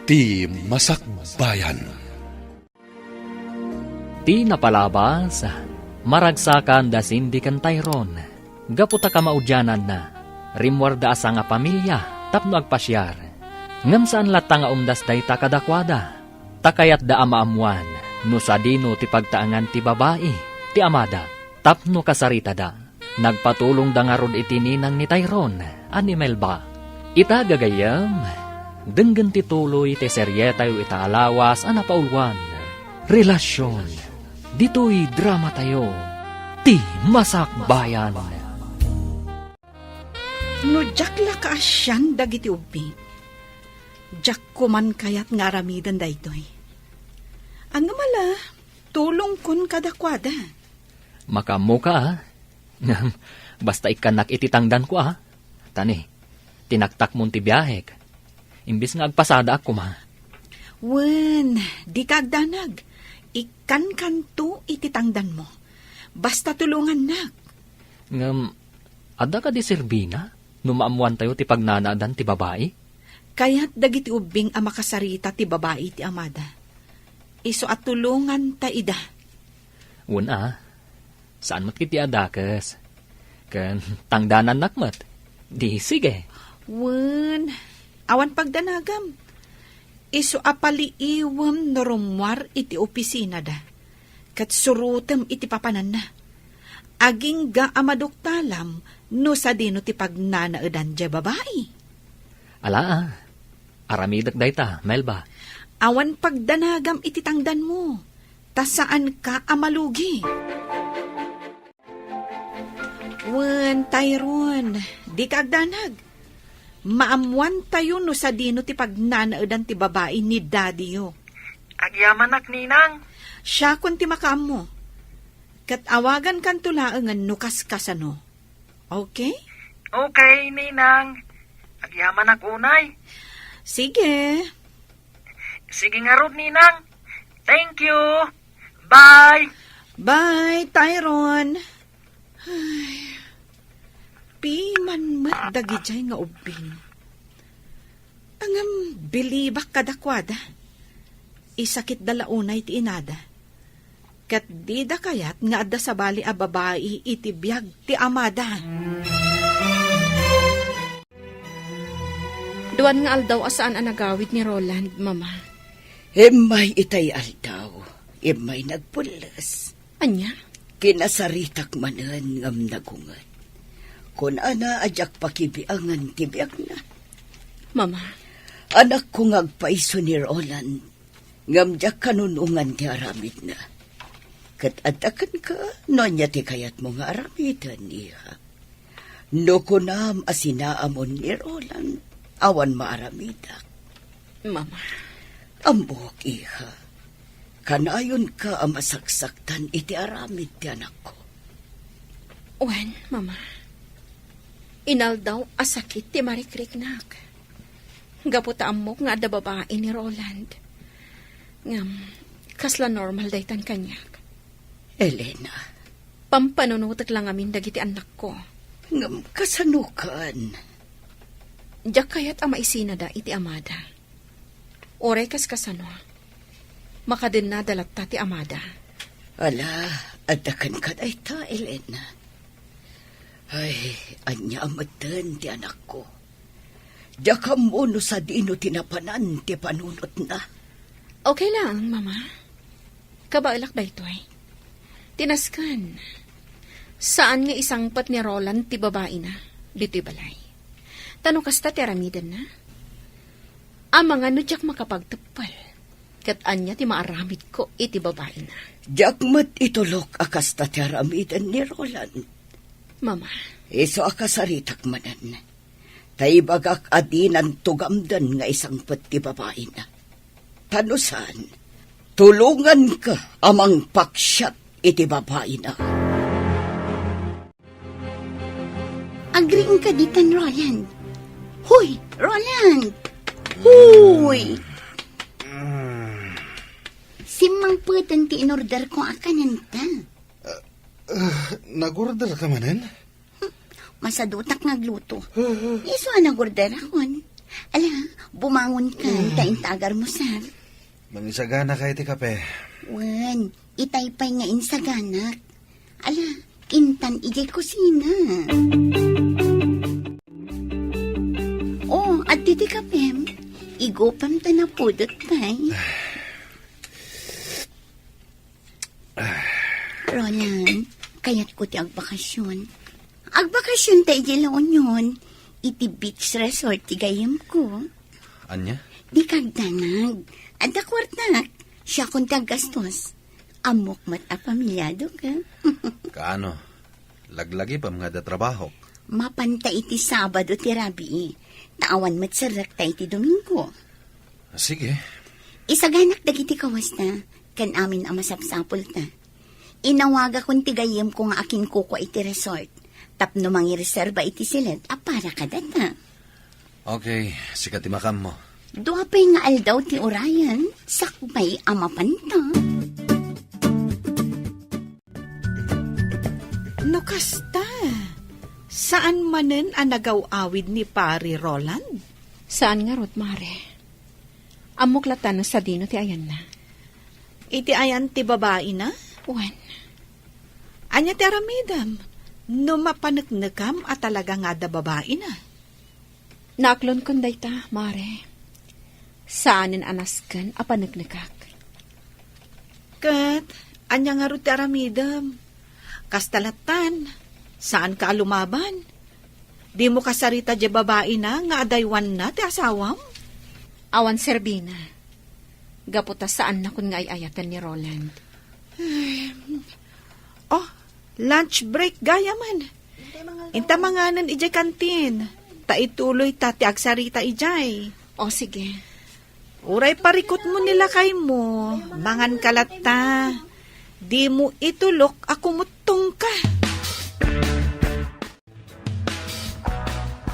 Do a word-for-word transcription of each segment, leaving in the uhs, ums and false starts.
Ti Masakbayan. Ti napalabas, maragsakan da Cindy ken Tyrone. Gapu ta kamaudiananna, rimmuarda a sangapamilia tapno agpasiar. Ngem saan latta nga umdas dayta kadakuada, ta kayatda a maammuan no sadino ti pagtaengan ti babai ti amada tapno kasaritada. Nagpatulongda ngarud iti ninang ni Tyrone a ni Melba. Ita, gagayyem, denggen ti tuloy ti serietayo ita a lawas a napauluan, Relasyon. Ditoy dramatayo, Ti Masakbayan. No diak la kaasian dagiti ubbing, diak koman kayat nga aramiden daytoy. Ngem ala, tulongkon kadakuada. Makaammoka, a. Ngem, basta ikkannak iti tangdanko, a. Tani, tinaktakmon ti biahek. Imbes nga agpasadaak koma. Wen, dika agdanag. Ikkankanto iti tangdanmo. Basta tulongannak. Ngem, adda kadi serbina no maammoantayo ti pagnanaadan ti babai? Kayat dagiti ubbing a makasarita ti babai ti amada. Isu a tulonganta ida. Wen, a. Saan met ketdi a dakes. Ken tangdanannak met. Di sige. Wen, awan pagdanagam. Isu a paliiwem no rummuar iti opisinada, ket surotem iti papananna. Agingga a maduktalam no sadino ti pagnanaedan diay babai. Ala, a. Aramidek dayta, Melba. Awan pagdanagam iti tangdanmo, ta saanka a malugi. Wen, Tyrone, dika agdanag. Maammoantayo no sadino ti pagnanaedan ti babai ni daddyyo. Agyamanak, ninang. Siakon ti makaammo. Ket awagankanto laengen no kaskasano. Okay? Okay, ninang. Agyamanak unay. Sige. Sige ngarud, ninang. Thank you. Bye. Bye, Tyrone. Ay, piman met dagidiay nga ubbing. Ngem bilibak kadakuada. Isakitda la unay ti inada. Ket dida kayat nga adda sabali a babai iti biag ti amada. Duan nga aldaw a saan a nagawid ni Roland, Mama. Immay itay aldaw, immay nagpulles. Ania? Kinasaritak manen ngem nagunget. Kunana a diak pakibiangen ti biagna. Mama. Anakko nga agpayso ni Roland, ngem diak kanunongan ti aramidna. Ket adda kenka no ania ti kayatmo nga aramiden, iha. No kunam a sinaamon ni Roland, awan maaramidak. Mama. Ammok, iha. Kanayonka a masaksaktan iti aramid ti anakko. Wen, Mama. Inaldaw a sakit ti marikriknak. Gapu ta ammok nga adda babai ni Roland. Ngem, kasla normal daytan kaniak. Elena. Pampanunotek la ngamin dagiti annakko. Ngem kasano ken? Diak kayat a maisinada iti amada. Uray kaskasano, makadennada latta ti amada. Ala, adda kenka dayta, Elena. Ay, ania metten ti anakko. Diak ammo no sadino ti napanan ti panunotna. Okay lang, Mama. Kabaelak daytoy. Ti nasken, saan nga isangpet ni Roland ti babaina ditoy balay. Ta no kasta ti aramidenna, amangan no diak makapagteppel, ket ania ti maaramidko iti babaina. Diak met itulok a kasta ti aramiden ni Roland. Mama. Isu a kasaritak manen. Ta ibagak a dinan tugamden nga isangpet ti babaina. Ta no saan, tulonganka a mangpaksiat iti babaina. Agriingka ditan, Roland. Hoy, Roland! Hoy! Simmangpeten ti inorderko a kanenta. Ah, nag-order ka manen? Masadutak nga agluto. Isu a nag-orderakon. Ala, bumangon ka, ta intagarmo, sir. Mangisagana ka iti kape. Wen, itay pay nga insaganak. Ala, intan idiay kusina. Oh, adda ti kapem. Igupem ta napudot pay. Roland, kayatko ti agbakasyon. Agbakasyon ta idiay La Union, iti beach resort ti gayyemko. Ania? Dika agdanag. Adda kuartak. Siakon ti aggastos. Ammok met a pamilyadok, eh. Kaano? Laglagipem nga adda trabahok? Mapanta iti Sabado ti rabii. Ta awan met serrekta iti Domingo. Sige. Isaganak dagiti kawasta, ken amin a masapsapulta. Inawagakon ti gayyemko nga akinkukua iti resort, tapno mangireserba iti silet a para kadata. Okay, sika ti makammo. Dua pay nga aldaw ti urayen, sakbay a mapanta. No kasta, saan manen a nagaw-awid ni Pari Roland? Saan ngarud, Mare. Ammok latta no sadino ti ayanna. Iti ayan ti babaina? Wen. Ania ti aramidem no mapaneknekam a talaga nga adda babaina? Naaklonkon dayta, Mare. Saanen a nasken a paneknekak. Ket ania ngarud ti aramidem? Kasta lattan, saanka a lumaban. Dimo kasarita diay babaina nga adaywanna ti asawam? Awan serbina. Gapu ta saannakon nga ay-ayaten ni Roland. Oh, lunch break gayamen. Inta manganen idiay kantin. Ta ituloyta ti agsarita idiay. O, sige. Uray parikutmo ni lakaymo, manganka latta. Dimo itulok a kumuttongka.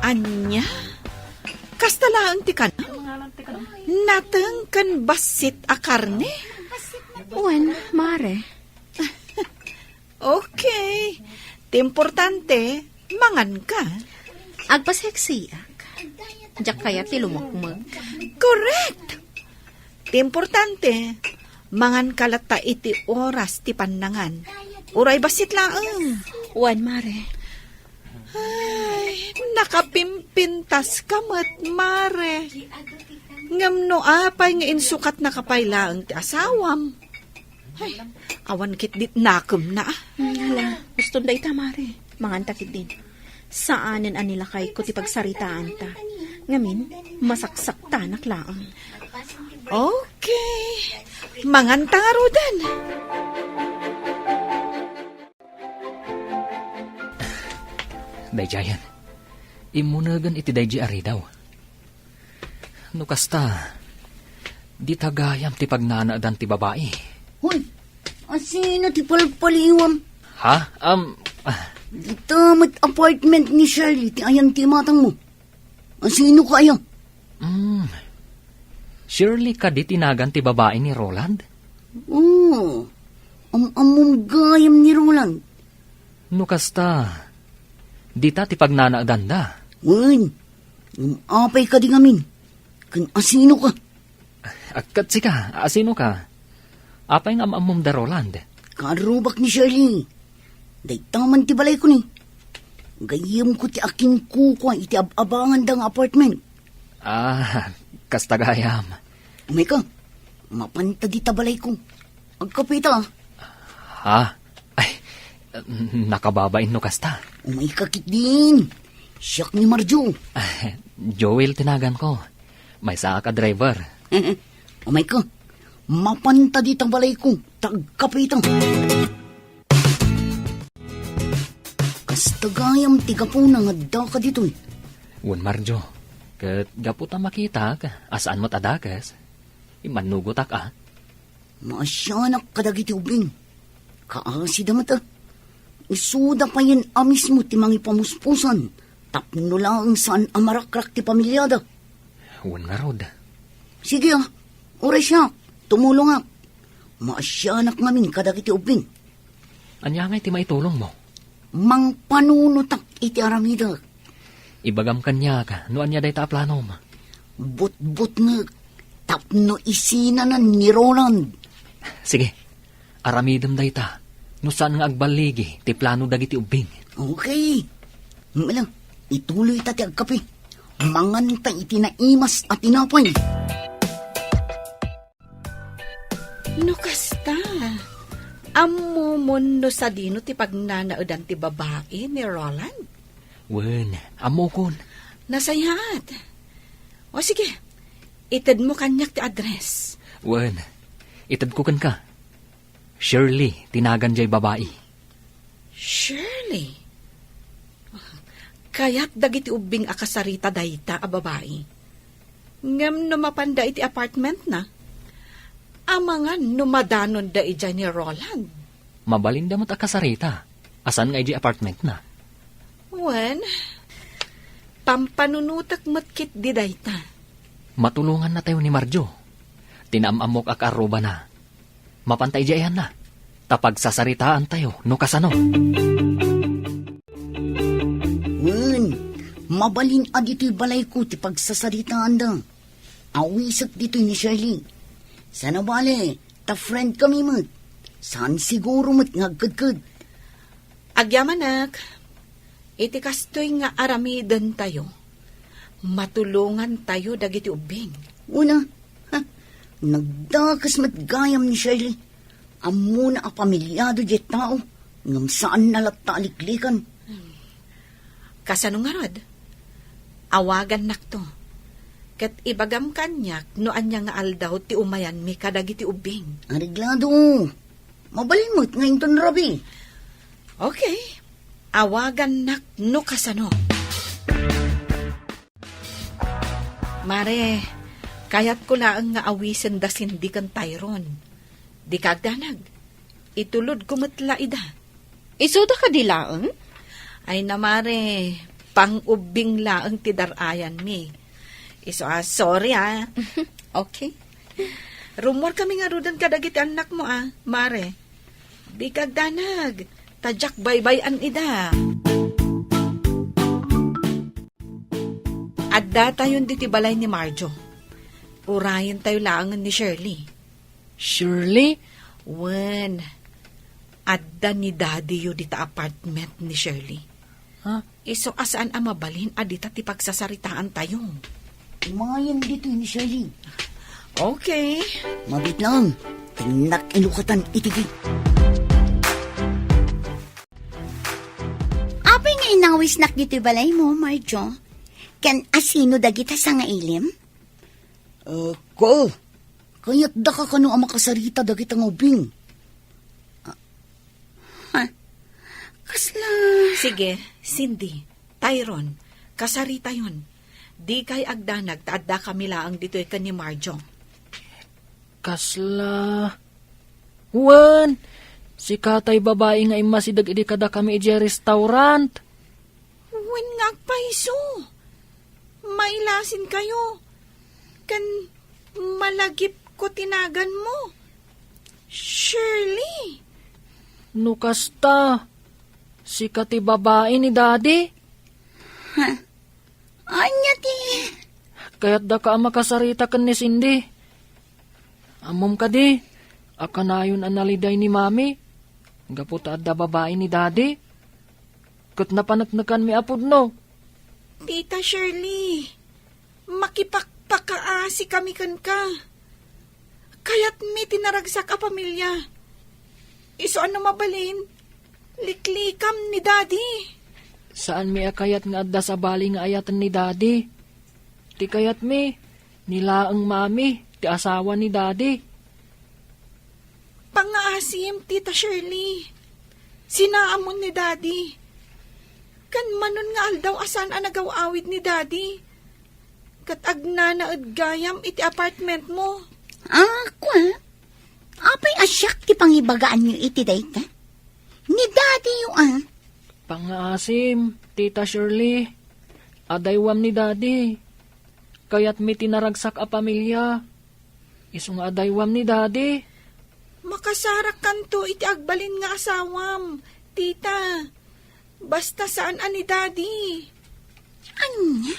Ania? Kasta laeng ti kanam? Nateng ken bassit a karne? Wen, Mare. Okay. Ti importante, manganka. Agpaseksiak. Diak kayat ti lumukmeg. Correct! Ti importante, manganka latta iti oras ti pannangan. Uray bassit laeng. Wen, Mare. Ay, nakapimpintaska met, Mare. Ngem no apay nga insukatnaka pay laeng ti asawam? Ay, awan ketdi ti nakemna, ah. Hmm, hala, guston dayta, Mare. Manganta ketdin. Saanen a nilakayko ti pagsaritaanta. Ngamin, masaksaktanak laeng. Okay. Manganta ngaruden. Daydiayen, immunegen iti daydi a ridaw. No kasta, dita gayam ti pagnanaedan ti babai. Hoy, asino ti palpaliwam? Ha? Um, ah. Dita met apartment ni Shirley ti ayan ti imatangmo. Asino kaya? Hmm. Shirley kadi ti nagan ti babai ni Roland? Oo. Am-ammom gayam ni Roland. No kasta, dita ti pagnanaedanda. Wen, ngem apay kadi ngamin? Ken asino ka? Agkat sika, asino ka? Apay nga am-ammom da Roland? Karrubak ni Shirley. Dayta man ti balayko ni. Gayyemko ti akinkukua iti ab-abanganda nga apartment. Ah, kasta gayam. Umayka, mapanta dita balayko. Agkapita. Ha? Ay, nakababain no kasta. Umayka ketdin. Siak ni Marjo. Joel ti naganko. Maysaak a driver. Umayka, mapanta dita balayko. Tagkapita. Kasta gayam ti gapuna nga addaka ditoy. Wen, Marjo, ket gapu ta makitak a saan met a dakes, immannugotak a. Maasianak kadagiti ubing. Kaasida met a. Isuda payen a mismo ti mangipamuspusan tapno laeng saan a marakrak ti pamiliada. Wen ngarud. Sige a, uray siak, tumulongak. Maasianak ngamin kadagiti ubing. Ania ngay ti maitulongmo? Mangpanunotak iti aramidek. Ibagam kaniak no ania dayta a planom. Butbutngek tapno isinanan ni Roland. Sige, aramidem dayta no saan nga agballigi ti plano dagiti ubbing. Okay. Mala, ituloy ta ti agkape. Manganta iti naimas a tinapay. No kasta, ammomon no sadino ti pagnanaedan ti babai ni Roland? Wen, ammokon. Nasayaat. O sige, itedmo kaniak ti address. Wen, itedko kenka. Shirley ti nagan jay babai. Shirley? Kayat dagiti ubbing a kasarita dayta a babai. Ngem no mapanda iti apartmentna, amangan no madanonda idiay ni Roland. Mabalinda met a kasarita a saan nga idiay apartmentna. Wen, pampanunotek met ketdi dayta. Matulongannatayo ni Marjo. Ti naam-ammok a kaarrubana. Mapanta idiay ayanna, ta pagsasaritaantayo no kasano. Wen, mabalin a ditoy balayko ti pagsasaritaanda. Awisek ditoy ni Shirley. Saan a bale, ta friend kami met. Saan siguro met nga agkedked. Agyamanak, iti kastoy nga aramidentayo, matulongantayo dagiti ubbing. Una, ha, nagdakes met gayam ni Shirley. Ammona a pamilyado diay tao, ngem saanna latta a liklikan. Kasano ngarud? Awagannakto. Ket ibagam kaniak no ania nga aldaw ti umayanmi kadagiti ubbing. Areglado. Mabalin met nga inton rabii. Okay. Awagannak no kasano. Mare, kayatko laeng nga awisen da Cindy ken Tyron. Dika agdanag. Itulodko met la ida. Isuda kadi laeng? Ay na, mare, pang-ubbing laeng ti dar-ayanmi. Isu a, sorry, a. Okay. Rummuar kami ngaruden kadagiti annakmo, a, mare. Dika agdanag, ta diak baybay-an ida. Addatayon ditoy balay ni Marjo. Urayentayo laengen ni Shirley. Shirley? Wen, adda ni Daddy-yo dita apartment ni Shirley. Ha? Isu a saan a mabalin a dita ti pagsasaritaantayo. Umayen ditoy ni Shirley. Okay. Mabit lang. Tinnak inukatan iti gate. Apay nga inawisnak ditoy balaymo, Marjo? Ken asino dagita sangailim? Ah, ko, kayatdaka kano a makasarita dagita nga ubbing? Ah, ha? Kasla... Sige, Cindy, Tyron, kasaritayon. Dikay agdanag ta addakami laeng ditoy ken ni Marjo. Kasla... Wen, sika tay babai nga immasideg idi kadakami idiay restaurant. Wen nga agpayso. Mailasinkayo. Ken malagipko ti naganmo. Shirley. No kasta, sika ti babai ni Daddy? Ha? Ania ti? Kayatdaka a makasarita ken ni Cindy. Ammom kadi a kanayon a naliday ni Mami gapu ta adda babai ni Daddy? Ket napaneknekanmi a pudno. Tita Shirley, makipakpakaasikami kenka. Kayatmi ti naragsak a pamilia. Isu a no mabalin, liklikam ni Daddy. Saanmi a kayat nga adda sabali nga ayaten ni Daddy. Ti kayatmi, ni laeng Mami ti asawa ni Daddy. Pangngaasim, Tita Shirley. Sinaamon ni Daddy. Ken manon nga aldaw a saan a nagaw-awid ni Daddy. Ket agnanaed gayam iti apartmentmo. Ah, kua? Apay a siak ti pangibagaanyo iti dayta? Ni Daddy-yo, a. Pangngaasim, Tita Shirley. Adaywam ni Daddy. Kayatmi ti naragsak a pamilia. Isu nga adaywam ni Daddy. Makasarakkanto iti agbalin nga asawam, Tita. Basta saan a ni Daddy. Ania?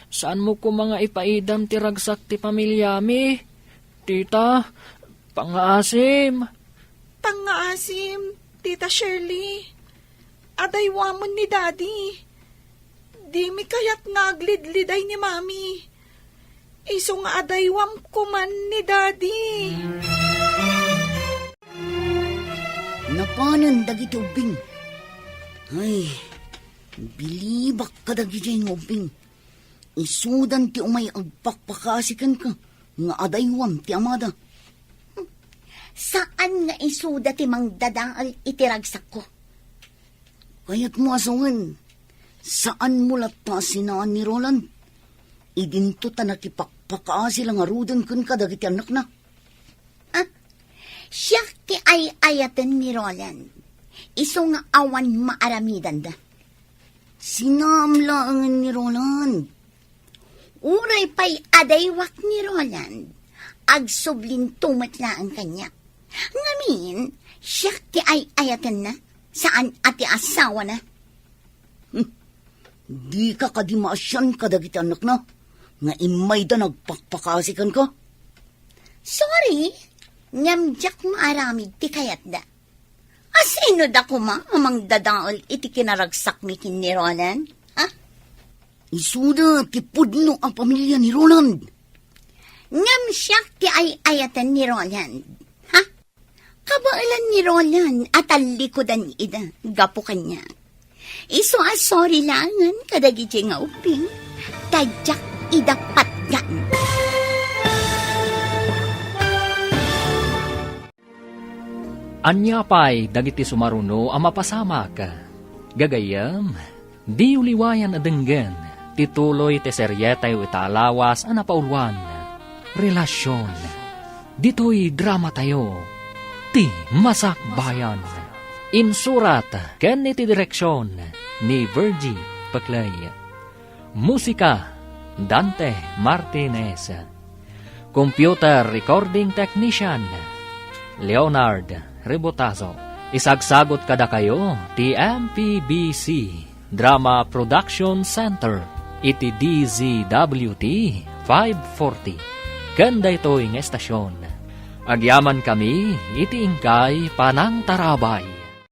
Saanmo koma nga ipaidam ti ragsak ti pamiliami? Tita, pangngaasim. Pangngaasim, Tita Shirley. Adaywamon ni Daddy. Dimi kayat nga aglidliday ni Mami. Isu nga adaywam koman ni Daddy. Napanen dagiti ubbing. Ay, bilibak kadagiti nga ubbing. Isudan ti umay agpakpakaasi kenka nga adaywam ti amada. Saan nga isuda ti mangdadael iti ragsakko. Kayatmo a sawen, saanmo latta a sinaan ni Roland? Idinto ta nakipakpakaasi la ngaruden kenka dagiti annakna. Ah, siak ti ay-ayaten ni Roland. Isu nga awan maaramidanda. Sinaam laengen ni Roland. Uray pay adaywak ni Roland, agsublinto met laeng kaniak. Ngamin, siak ti ay-ayatenna, saan a ti asawana. Hmm. Dika kadi maasian kadagiti annakna nga immayda nagpakpakaasi kenka? Sorry, ngem diak maaramid ti kayatda. Asino da koma a mangdadael iti kinaragsakmi ken ni Roland? Ha? Isuda ti pudno a pamilia ni Roland. Ngem siak ti ay-ayaten ni Roland. Ha? Kabaelan ni Roland a tallikudan ida gapu kaniak. Isu a sorry laengen kadagiti nga ubbing, ta diak ida patgan. Ania pay dagiti sumaruno a mapasamak? Gagayyem, diyo liwayan a denggen ti tuloy ti serietayo ita a lawas a napauluan, Relasion. Ditoy dramatayo, Ti Masakbayan. Insurat ken iti direksion ni Virgie Peclay. Musika, Dante Martinez. Computer recording technician, Leonard Rebotazo. Isagsagut kadakayo ti M P B C Drama Production Center iti D Z W T five forty. Ken daytoy nga estasion, agyamankami iti inkay panangtarabay.